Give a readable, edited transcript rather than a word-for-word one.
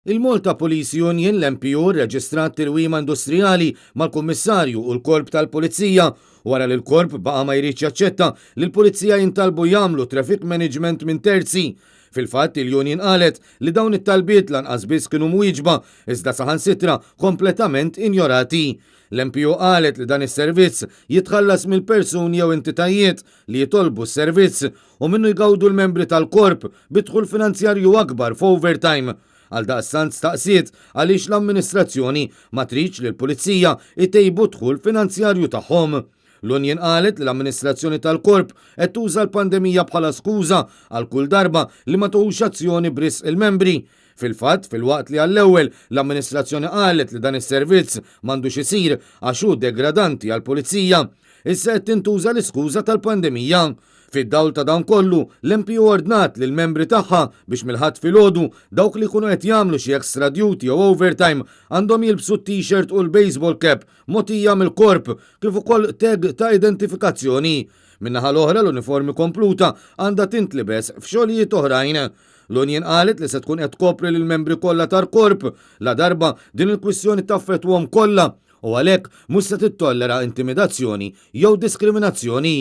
Il-Malta Police Union, l-MPU, rreġistrat tilwima industrijali mal-Kummissarju u l-Korp tal-Pulizija wara li l-Korp baqa' ma jridx jaċċetta li l-Pulizija jintalbu jagħmlu traffic management minn terzi. Fil-fatt, il-union qalet li dawn it-talbiet lanqas biss kienu mwieġba iżda saħansitra kompletament injorati. L-MPU qalet li dan is-servizz jitħallas mill-persuni jew entitajiet li jitolbu s-servizz u minnu jgawdu l-membri tal-Korp bi dħul finanzjarju akbar f'overtime. Għaldaqstant staqsiet għaliex l-amministrazzjoni ma tridx li l-Pulizija jtejbu d-dħul finanzjarju tagħhom. L-Union qalet li l-amministrazzjoni tal-Korp qed tuża l-pandemija bħala skuża għal kull darba li ma tuħux azzjoni b'risq il-membri. Fil-fatt, filwaqt li għall-ewwel l-amministrazzjoni qalet li dan is-servizz m'għandux isir għax hu degradanti għall-Pulizija, issa qed tintuża l-iskuża tal-pandemija. Fid-dawl ta' dan kollu, l-MPU ordnat lill-membri tagħha biex mill-Ħadd filgħodu dawk li jkunu qed jagħmlu xi extra duty jew overtime għandhom jilbsu t-t-shirt u l-baseball cap mogħtija mill-korp kif ukoll tag ta' identifikazzjoni. Min-naħa l-oħra l-uniformi kompluta għandha tintlibes f'xogħlijiet oħrajn. L-Union qalet li se tkun qed tkopri lill-membri kollha tal-korp ladarba din il-kwistjoni taffettwahom kollha u għalhekk mhux se tittollera intimidazzjoni jew diskriminazzjoni.